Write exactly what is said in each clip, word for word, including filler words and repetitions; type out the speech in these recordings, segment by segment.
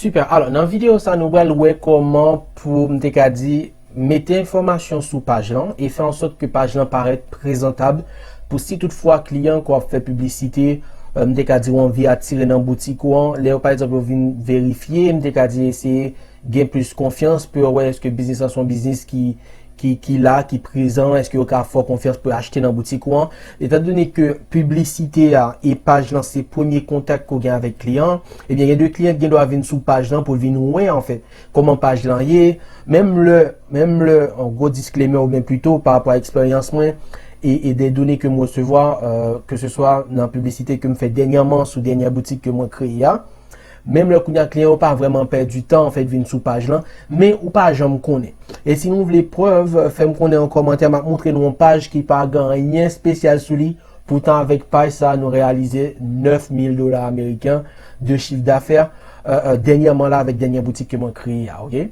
Super. Alò, nan videyo sa, nou pral wè kòman pou, m te ka di, mete enfòmasyon sou paj lan e fè an sòt ke paj lan parèt prezantab pou si toutfwa kliyan ke w ap fè piblisite, euh, m te ka di, ou anvi atire nan boutik ou an, lè yo, pa egzanp, yo vin verifye, m te ka di, eseye gen plis konfyans pou yo wè èske biznis lan se yon biznis ki, ki, ki la, ki prezan, èske yo ka fè w konfyans pou yo achte nan boutik ou an. Etandone ke piblisite a e paj lan se premye kontak ke w gen avèk kliyan an, ebyen, gen de kliyan ki gen dwa vin sou paj lan pou vin wè, anfèt, kòman paj lan ye. Menm lè, menm lè, yon gwo disclaimer oubyen pito pa rapò a eksperyans mwen e, e de done ke m resevwa, euh, ke se swa nan piblisite ke m fè dènyèman sou dènyè boutik ke mwen kreye a. Menm lè kounye a kliyan yo pa vrèman pèdi tan, anfèt, vin sou paj lan, men ou pa janm konnen. E si nou vle prèv, fè m konnen an kòmantè, m ap montre nou yon paj ki pa gen anyen espesyal sou li. Poutan, avèk paj sa, nou reyalize nèf mil dola ameriken de chif dafè, euh, euh, dènyèman la, avèk dènyè boutik ke mwen kreye a, oke?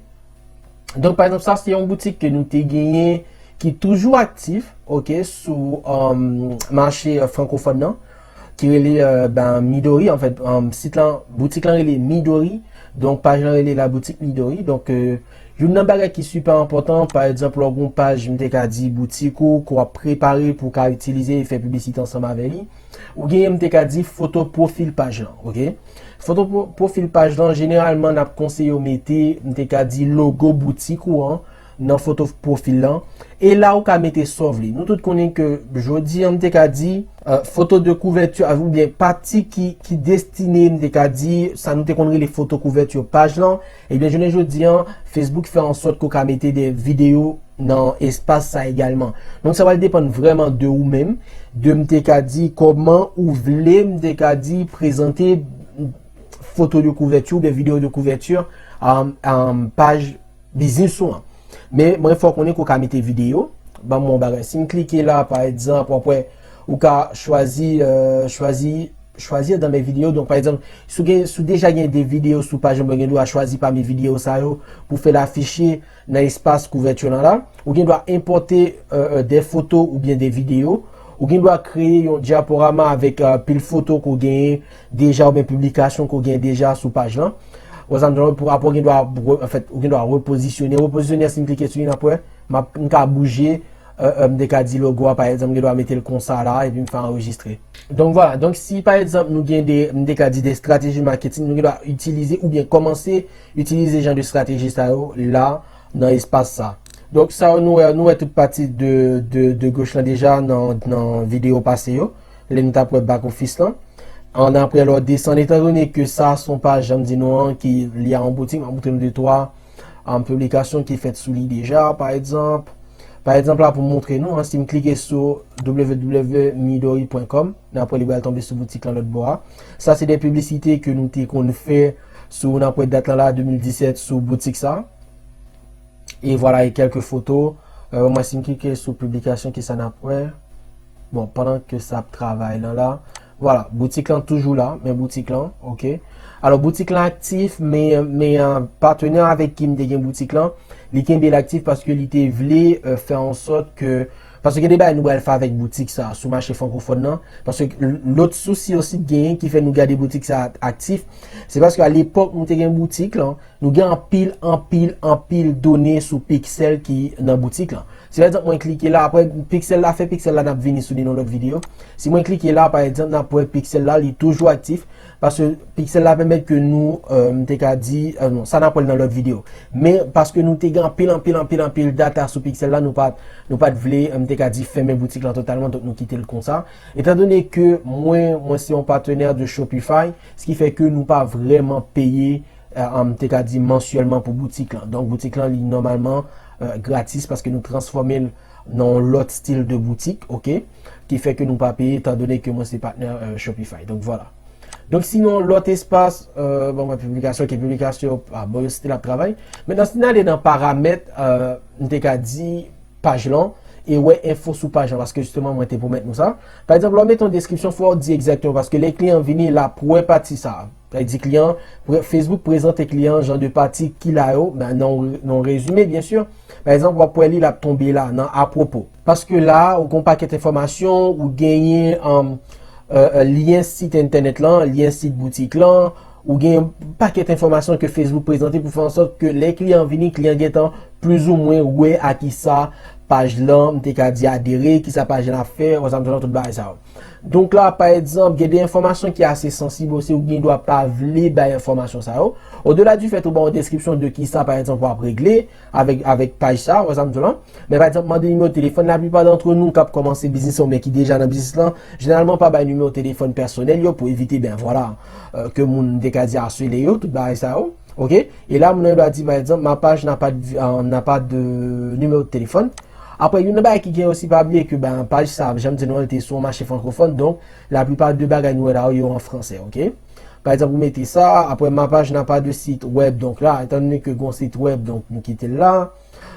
Donk, pa egzanp, sa se yon boutik ke nou te genyen ki toujou aktif, oke, sou, um, mache, euh, frankofòn nan, ki rele, euh, ben, Midori. Anfèt, um, sit lan, boutik lan rele Midori. Donk, paj lan rele La Boutique Midori. Donk, euh, youn nan bagay ki sipè enpòtan, pa egzanp, lè w gen yon paj, m te ka di, boutik ou, ke w ap prepare pou w ka itilize e fè piblisite ansanm avè li, ou genyen, m te ka di, foto pwofil paj lan, oke? Foto pwo-, pwofil paj lan, jeneralman, n ap konseye w mete, m te ka di, logo boutik ou an nan foto pwofil lan. E la, ou ka mete sa w vle. Nou tout konnen ke jodi a, m te ka di, euh, foto de kouvèti, a, oubyen pati ki, ki destine, m te ka di, sa nou te konn rele foto kouvèti paj lan, ebyen, jounen jodi a, Facebook fè an sòt ke w ka mete de videyo nan espas sa egalman. Donk, sa pral depann vrèman de ou menm, de, m te ka di, kòman ou vle, m te ka di, prezante foto de kouvèti oubyen videyo de kouvèti, um, um, paj biznis ou an. Men, mwen fè w konnen ke w ka mete videyo. Ban mwen yon bagay. Si m klike la, pa egzanp, w ap wè, ou ka chwazi, euh, chwazi, chwazi dans mes vidéos. Donk, pa egzanp, si w gen, si w deja gen de videyo sou paj lan, ou gen dwa chwazi pami videyo sa yo pou fè l afiche nan espas kouvèti lan la. Ou gen dwa enpòte, euh, euh, de foto oubyen de videyo. Ou gen dwa kreye yon diaporama avèk, euh, pil foto ke w genyen deja oubyen piblikasyon ke w genyen deja sou paj lan. Ou sa m pou, apre w gen dwa re-, anfèt, ou gen dwa repozisyone. Repozisyone, si m klike sou li, n ap wè, m ap, m ka bouje, euh, euh, m te ka di logo a, pa egzanp, m gen dwa mete l konsa la, epi m fè anrejistre. Donk, vwala. Donk, si, pa egzanp, nou gen de, m te ka di de estrateji maketing, nou gen dwa itilize oubyen kòmanse itilize jan de estrateji sa yo la, nan espas sa. Donk, sa yo nou wè, nou wè tout pati de, de, de goch lan deja nan, nan videyo pase yo. Lè nou t ap wè back office lan. Annapre, lè w desann, etandone ke sa se yon paj, jan m di nou an, ki lye a yon boutik, m ap montre nou de twa, um, piblikasyon ki fèt sou li deja, pa egzanp. Pa egzanp, la, pou m montre nou, an, si m klike sou w w w midori pwen kòm, n ap wè li pral tonbe sou boutik lan lòt bò a. Sa se de piblisite ke nou te konn fè sou, n ap wè dat lan la, de mil disèt, sou boutik sa. E vwala, e kèlke foto. Euh, mwen, si m klike sou piblikasyon, kisa n ap wè? Bon, pandan ke sa ap travay lan la. Vwala, boutik lan toujou la, men boutik lan, oke. Alò, boutik lan aktif, men, men, euh, patnè avèk ki m te gen boutik lan, li kenbe l aktif paske li te vle, euh, fè an sòt ke, paske gen de bagay nou pral fè avèk boutik sa, sou mache frankofòn nan, paske l-, lòt sousi osi genyen ki fè nou gade boutik sa aktif, se paske a lepòk nou te gen boutik lan, nou gen anpil, anpil, anpil done sou piksèl ki nan boutik lan. Si pa egzanp mwen klike la, apre piksèl la, fè piksèl la, n ap vini sou li nan lòt videyo. Si mwen klike la, pa egzanp, n ap wè piksèl la, li toujou aktif, paske piksèl la pèmèt ke nou, euh, m te ka di, euh, non, sa n ap wè l nan lòt videyo. Men paske nou te gen anpil, anpil, anpil, anpil data sou piksèl la, nou pa, nou pa t vle, euh, m te ka di, fèmen boutik lan totalman, donk nou kite l konsa. Etandone ke mwen, mwen se yon patenè de Shopify, se ki fè ke nou pa vrèman peye, euh, m te ka di mansyèlman pou boutik lan. Donk, boutik lan, li nòmalman, euh, gratis paske nou transfòme l nan yon lòt stil de boutik, oke? Ki fè ke nou pa peye, etandone ke mwen se patnè, euh, Shopify. Donk, vwala. Donk, sinon, lòt espas, euh, bon, mwen, piblikasyon, ke piblikasyon, a, bon, yo stil ap travay. Mentnan, si n ale nan paramèt, euh, m te ka di, paj lan e wè enfo sou paj lan, paske jisteman mwen te pwomèt nou sa. Pa egzanp, lè w mete yon deskripsyon, fò w di egzakteman, paske lè kliyan vini, l ap wè pati sa. Sa vle di kliyan, pre-, Facebook prezante kliyan jan de pati ki la yo, ben, nan, nan rezime, byen si. Pa egzanp, w ap wè li, l ap tonbe la, nan apwopo. Paske la, ou gen yon pakèt enfòmasyon, ou genyen, um, euh, euh, lyen sit entènèt lan, lyen sit boutik lan, ou gen yon pakèt enfòmasyon ke Facebook prezante pou fè ansòt ke lè kliyan vini, kliyan gentan plizoumwen wè a kisa paj lan, m te ka di, adere, kisa paj lan ap fè, ou sa m di lan, tout bagay sa yo. Donk la, pa egzanp, gen de enfòmasyon ki ase sansib osi, ou gen dwa pa vle bay enfòmasyon sa yo. Odela di fèt ou ba yon deskripsyon de kisa, pa egzanp, w ap regle avèk, avèk paj sa, ou sa m di lan. Men pa egzanp, mande nimewo telefòn, laplipa dantre nou k ap kòmanse biznis oubyen ki deja nan biznis lan, jeneralman pa bay nimewo telefòn pèsonèl yo pou evite, ben vwala, euh, ke moun te ka di asele yo, tout bagay sa yo. Ok? E la, moun nan dwa di, pa egzanp, ma page n'a pas de, euh, n'a pas de numéro de téléphone. Apre, youn nan bagay ki gen osi, pa bliye ke, ben, paj sa, jan m di nou, li te sou yon mache frankofòn, donk, laplipa de bagay nou wè la yo an franse, ok? Pa egzanp, ou mete sa, apre, ma page n'a pas de site web, donk la, etan done ke gon sit web, donk, nou kite l la.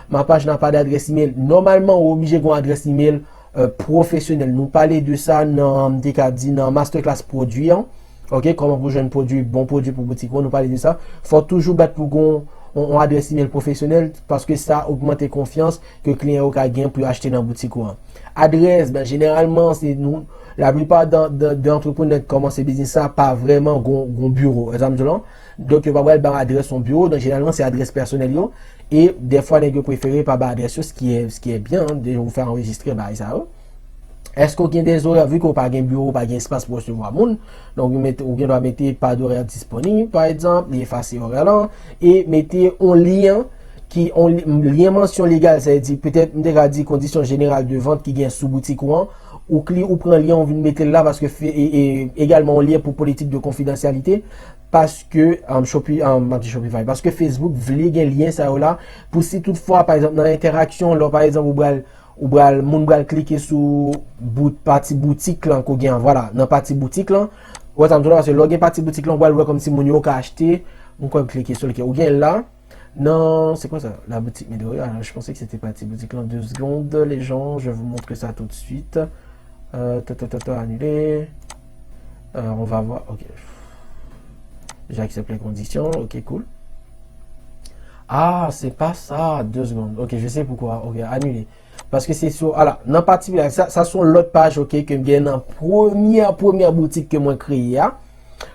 Ma page n'a pas d'adresse email. Nòmalman, ou oblije gon adrès email, euh, pwofesyonèl. Nou pale de sa nan, m te ka di, nan masterclass pwodui an. Ok, kòman pou jwenn pwodui, bon pwodui pou boutik ou an, nou pale de sa. Fò toujou bat pou gon yon, yon adrès email pwofesyonèl, paske sa ogmante konfyans ke kliyan yo ka gen pou yo achte nan boutik ou an. Adrès, ben, jeneralman, se nou, laplipa de, de, de antreprenè ki kòmanse biznis sa, pa vrèman gon, gon biwo. Ou sa m di lan? Donk, yo pa pral ba adrès yon biwo, donk, jeneralman, se adrès pèsonèl yo. E dèfwa, nèg yo prefere pa ba adrès yo, ce qui est, ce qui est bien, hein, de, ou fè anrejistre bagay sa yo. Èske w gen de zorè, vi ke w pa gen biwo, w pa gen espas pou resevwa moun? Donk, ou mete, ou gen dwa mete pas d'horaire disponible, pa egzanp, li efase orè lan, e mete yon lyen ki, yon li-, lyen mansyon legal, sa vle di, petèt, m te ka di kondisyon jeneral de vant ki gen sou boutik ou an, ou kli, ou pran lyen, ou vin mete l la, paske fe-, e, e, egalman, yon lyen pou politik de konfidansyalite, paske, um, Shopi-, um, m ap di Shopify, paske Facebook vle gen lyen sa yo la, pou si toutfwa, pa egzanp, nan entèraksyon, lè, pa egzanp, ou pral ou pral, moun pral klike sou bout, pati boutik lan ke w gen an, vwala, nan pati boutik lan. Ou wè sa m di w la, paske lè w gen pati boutik lan, ou pral wè kòmsi moun yo ka achte. Mwen kwè m klike sou l ke ou gen la. Non, c'est quoi ça? La boutique Midori. Ah, je pensais que c'était partie boutique là. Deux secondes, les gens, je vous montre ça tout de suite. Euh, ta, ta, ta, ta, annuler. Euh, on va voir. Ok. J'accepte les conditions. Ok, cool. Ah, c'est pas ça. Deux secondes. Ok, je sais pourquoi. Ok, annuler. Paske se sou, ala, nan patikilye, sa, sa se yon lòt paj, ok, ke m gen nan premyè, premyè boutik ke mwen kreye a.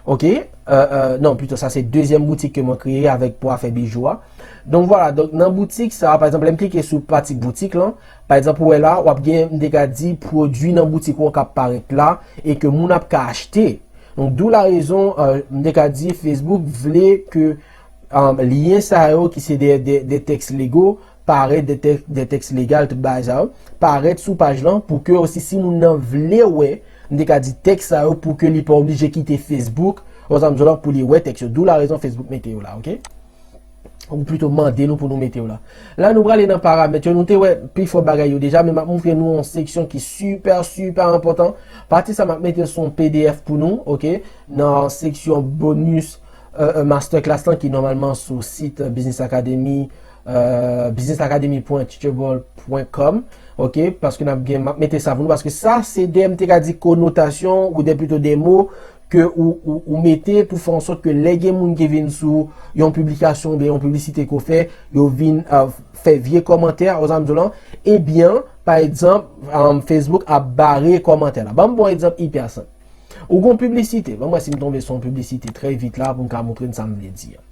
Ok? Euh, euh, non, plito, sa se dezyèm boutik ke mwen kreye avèk pou afè bijou a. Donk, vwala, donk, nan boutik sa, pa egzanp, lè m klike sou pati boutik lan, pa egzanp, ou wè la, w ap gen, m te ka di, pwodui nan boutik ou an k ap parèt la, e ke moun ap ka achte. Donk, d'où la raison, euh, m te ka di, Facebook vle ke, euh, lyen sa yo ki se de, de, de tèks lego, parèt de tèks, de tèks legal, tout bagay sa yo, parèt sou paj lan pou ke osi si moun nan vle wè, m te ka di tèks sa yo pou ke li pa oblije kite Facebook, ou sa m di w la pou li wè tèks yo. D'où la raison Facebook mete yo la, ok? Ou plito mande nou pou nou mete yo la. La, nou prale nan paramèt yo. Nou te wè pifò bagay yo deja, men m ap montre nou yon seksyon ki sipè, sipè enpòtan. Pati sa, m ap mete l sou yon P D F pou nou, ok? Nan seksyon bonus, euh, euh, masterclass lan ki nòmalman sou sit, euh, Business Academy, euh, business academy point teachable point com, ok? Paske n ap gen, m ap mete sa pou nou, paske sa se de, m te ka di konotasyon, ou de plito de mo ke ou, ou, ou mete pou fè ansòt ke lè gen moun ki vin sou yon piblikasyon oubyen yon piblisite ke w fè, yo vin, euh, fè vye kòmantè, ou sa m di w lan, ebyen, pa egzanp, euh, Facebook ap bare kòmantè la. Ban m bon egzanp ipè senp. Ou gon piblisite, ban m wè si m tonbe sou yon piblisite trè vit la pou m ka montre n sa m vle di a.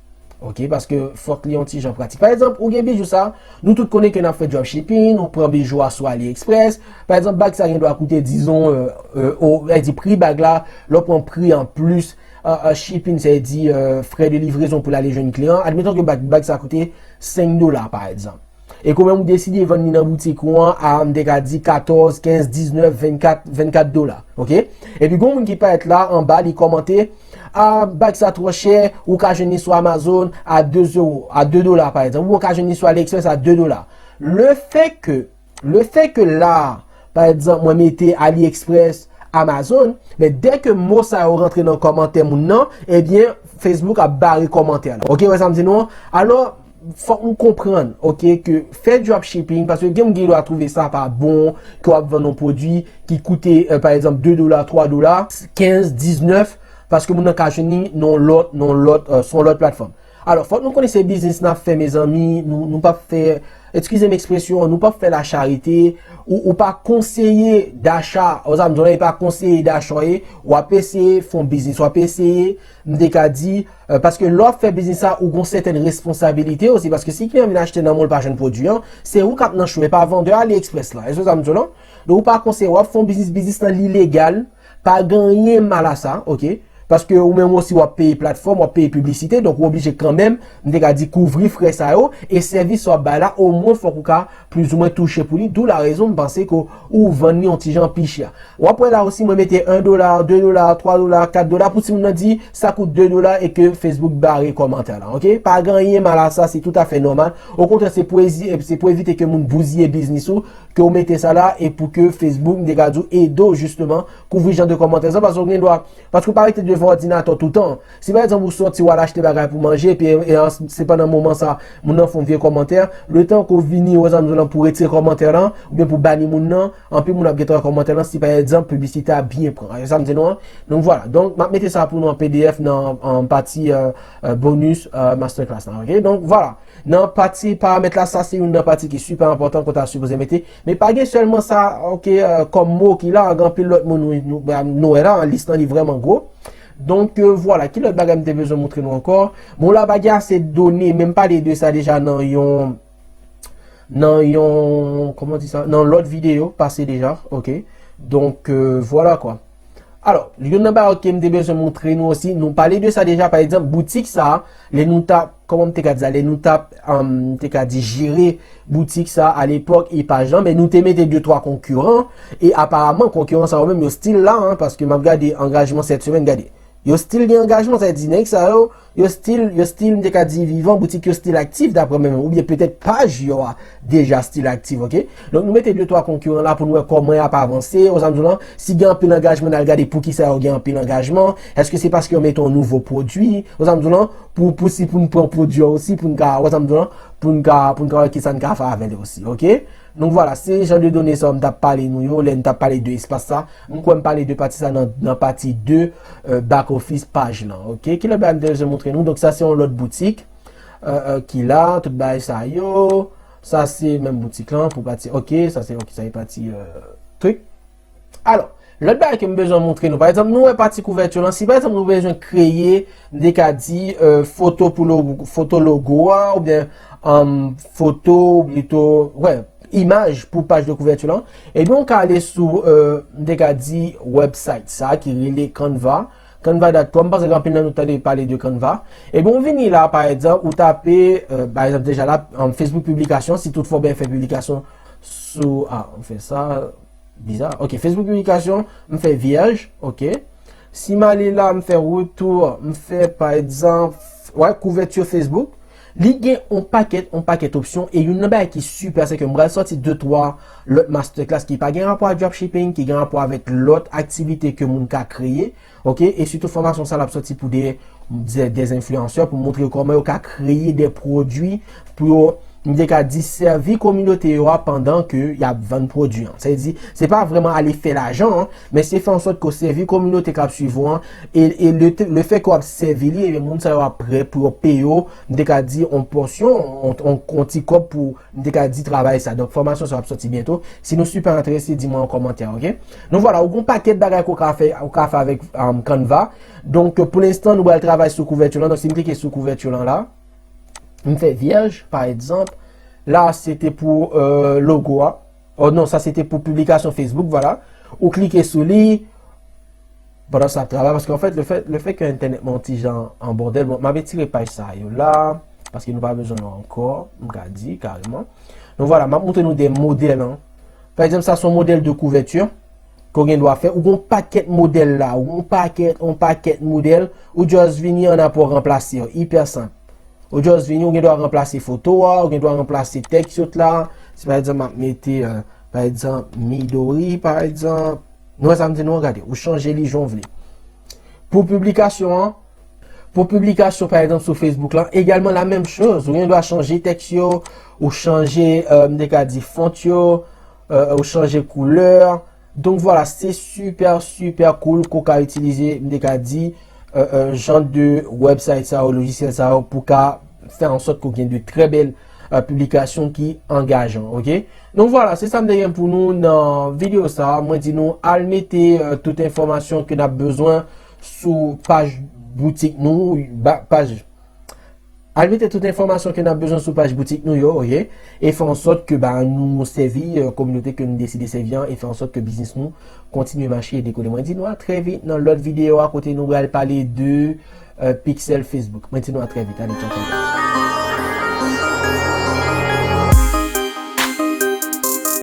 Ok, paske fòk li yon ti jan pratik. Pa egzanp, ou gen bijou sa, nou tout konnen ke n ap fè dropshipping, ou pran bijou a sou AliExpress. Pa egzanp, bag sa gen dwa koute, dizon, euh, euh, o, sa vle di pri bag la, lè w pran pri an plis, euh, euh, shipping, sa vle di, euh, frè de livrezon pou l ale jwenn kliyan. Admeton ke bag, bag sa koute senk dola, pa egzanp. E ke w menm ou deside vann li nan boutik ou an a, m te ka di, katòz, kenz, diznèf, vennkat, vennkat dola. Ok? Epi gon moun ki parèt la anba, li kòmante, a, bag sa twò chè, ou ka jwenn li sou Amazon a de euro, a de dola pa egzanp, ou ka jwenn li sou AliExpress a de dola. Le fè ke, le fè ke la, pa egzanp, mwen mete AliExpress, Amazon, men dè ke mo sa yo rantre nan kòmantè moun nan, ebyen, Facebook ap bare kòmantè la. Ok, wè sa m di nou an? Alò, fòk nou konprann, ok, ke fè dropshipping, paske gen moun ki dwa twouve sa pa bon, ke w ap vann yon pwodui ki koute, euh, pa egzanp, de dola, twa dola, kenz, diznèf, paske moun nan ka jwenn li nan yon lòt, nan yon lòt, euh, sou yon lòt platfòm. Alò, fòk nou konnen se biznis n ap fè, mezanmi, nou, nou p ap fè, eskize m ekspresyon an, nou p ap fè la charite, ou, ou pa konseye dacha, ou sa m di w la, e pa konseye dacha w ye, w ap eseye fè yon biznis, w ap eseye, m te ka di, euh, paske lè w ap fè biznis sa, ou gon sètèn responsabilite osi, paske si kliyan vin achte nan mwen, l pa jwenn pwodui an, se ou k ap nan cho, e pa vandè AliExpress la, èske w sa m di w la? Donk, ou pa konseye, w ap fè yon biznis, biznis lan li legal, pa gen anyen mal a sa, oke? Paske ou menm osi w ap peye platfòm, w ap peye piblisite, donk ou oblije kanmenm, m te ka di, kouvri frè sa yo, e sèvis w ap bay la, omwen fòk ou ka plizoumwen touche pou li, d'où la raison m panse ke ou vann li yon ti jan pi chè. W ap wè la osi, mwen mete en dola, de dola, twa dola, kat dola, pou timoun nan di, sa kout de dola e ke Facebook bare kòmantè la, oke? Pa gen anyen mal a sa, se toutafè nòmal. Okontrè, se pou ezi-, se pou evite ke moun bouziye biznis ou, ke w mete sa la, e pou ke Facebook, m te ka di w, ede w jisteman, kouvri jan de kòmantè sa, paske w gen dwa, paske w pa rete devan òdinatè toutan. Si pa egzanp ou sòti, w al achte bagay pou manje, epi e, e, se pandan moman sa, moun nan fè yon vye kòmantè, letan ke w vini, ou sa m di w la, pou retire kòmantè lan, oubyen pou bani moun nan, anpil moun ap gentan wè kòmantè lan, si pa egzanp piblisite a byen pran. E sa m di nou an. Donk vwala. Donk, m ap mete sa pou nou an P D F nan, an pati, euh, euh, bonus, euh, masterclass lan, oke? Donk, vwala. Nan pati paramèt la, sa se youn nan pati ki sipè enpòtan ke w ta sipoze mete. Men pa gen sèlman sa, oke, euh, kòm mo ki la, gen anpil lòt mo nou, nou, nou wè la, lis lan li vrèman gwo. Donk, euh, vwala, ki lòt bagay m te bezwen montre nou ankò? Bon, la pa gen ase done, men m pale de sa deja nan yon, nan yon, kòman di sa? Nan lòt videyo pase deja, oke? Donk, euh, vwala kwa. Alò, youn nan bagay ke m te bezwen montre nou osi, nou pale de sa deja, pa egzanp, boutik sa, lè nou t ap, kòman m te ka di sa, lè nou t ap, um, m te ka di jere boutik sa a lepòk, e pa jan, men nou te mete de twa konkiran, e aparaman, konkiran sa yo menm, yo still la, hein, paske m ap gade angajman sèt semèn, gade. Yo still gen angajman, sa vle di nèg sa yo, yo still, yo still, m te ka di vivan, boutik yo still aktif, daprè mwen menm, oubyen petèt paj yo a deja still aktif, oke? Donk, nou mete de twa konkiran la pou nou wè kòman y ap avanse, ou sa m di w lan, si gen anpil angajman, n al gade poukisa yo gen anpil angajman, èske se paske yo mete yon nouvo pwodui, ou sa m di w lan, pou, pou si pou n pran pwodui an osi, pou n ka, ou sa m di w lan, pou n ka, pou n ka wè kisa n ka fè avè l osi, oke? Donk vwala, se jan de done sa yo m t ap pale nou yo, lè n t ap pale de espas sa. M kwè m pale de pati sa nan, nan pati de, euh, back office paj lan, oke? Ki lòt bagay m te bezwen montre nou? Donk sa se yon lòt boutik, euh, euh, ki la, tout bagay sa yo. Sa se menm boutik lan pou pati, oke, sa se, oke, sa se pati, euh, truc. Alò, lòt bagay ke m bezwen montre nou, pa egzanp, nou wè pati kouvèti lan, si pa egzanp nou bezwen kreye, m te ka di, euh, foto pou logo, foto logo a, oubyen, um, foto, plito, wè, imaj pou paj de kouvèti lan, ebyen, ou ka ale sou, euh, m te ka di, website sa ki rele Canva, canva dot com, m panse gen anpil nan nou tande pale de Canva. Ebyen, ou vini la, pa egzanp, ou tape, euh, pa egzanp, deja la, um, Facebook piblikasyon, si toutfwa w byen fè piblikasyon sou, ah, m fè sa, biza. Ok, Facebook piblikasyon, m fè vyèj, ok. Si m ale la, m fè retou, m fè, pa egzanp, wè, kouvèti Facebook. Li gen on pakèt, on pakèt opsyon, e youn nan bagay ki sipè, se ke m pral sòti de twa lòt masterclass ki pa gen rapò a dropshipping, ki gen rapò avèk lòt aktivite ke moun ka kreye, ok? E sitou fòmasyon sa l ap sòti pou de, de, de enfliyansè, pou montre yo kòman yo ka kreye de pwodui pou yo, m te ka di, sèvi kominote yo a pandan ke y ap vann pwodui an. Sa vle di, se pa vrèman ale fè lajan, men se fè an sòt ke w sèvi kominote k ap swiv ou an, e, e le, le fè ke w ap sèvi li, ebyen, moun sa yo ap prè pou yo peye w, m te ka di, on pòsyon, on, on, on ti kòb pou, m te ka di, travay sa. Donk, fòmasyon sa ap sòti byento. Si nou sipè enterese, di mwen an kòmantè, ok? Donk, vwala, ou gon pakèt bagay ke w ka fè, ou ka fè avèk, um, Canva. Donk, pou lenstan, nou pral travay sou kouvèti lan. Donk, si m klike sou kouvèti lan la, m fè vyèj, pa egzanp. La, se te pou, euh, logo a. Oh non, sa se te pou piblikasyon Facebook, vwala. Ou klike sou li, pandan sa ap travay, paske anfèt, le fè, le fè ke entènèt mwen yon ti jan an bòdèl, bon, m ap retire paj sa yo la, paske nou pa bezwen yo ankò, m ka di, kareman. Donk, vwala, m ap montre nou de modèl, an. Pa egzanp, sa se yon modèl de kouvèti ke w gen dwa fè. Ou gen yon pakèt modèl la, ou gen yon pakèt, yon pakèt modèl, ou just vini an apre w ranplase yo. Ipè senp. Ou just vini, ou gen dwa ranplase foto a, ou gen dwa ranplase tèks yo la. Si pa egzanp, m ap mete, euh, pa egzanp, Midori, pa egzanp. Nou wè sa m di nou an, gade, ou chanje li jan w vle. Pou piblikasyon an, pou piblikasyon, pa egzanp, sou Facebook lan, egalman la menm choz. Ou gen dwa chanje tèks yo, ou chanje, euh, m te ka di font yo, euh, ou chanje koulè. Donk, vwala, se sipè, sipè cool ke w ka itilize, m te ka di, euh, euh, jan de website sa yo, lojisyèl sa yo, pou ka fè an sòt ke w gen de trè bèl, euh, piblikasyon ki angajan, ok? Donk vwala, se sa m te gen pou nou nan videyo sa. Mwen di nou al mete euh, tout enfòmasyon ke n ap bezwen sou paj boutik nou, ba- paj al mete tout enfòmasyon ke n ap bezwen sou paj boutik nou yo, ok? E fè an sòt ke ba nou sèvi euh, kominote ke nou deside sèvi an, e fè an sòt ke biznis nou kontinye mache e dekole. Mwen di nou a trè vit nan lòt videyo a kote nou pral pale de euh, pixel Facebook. Mwen di nou a trè vit. Ale, tchao, tchao.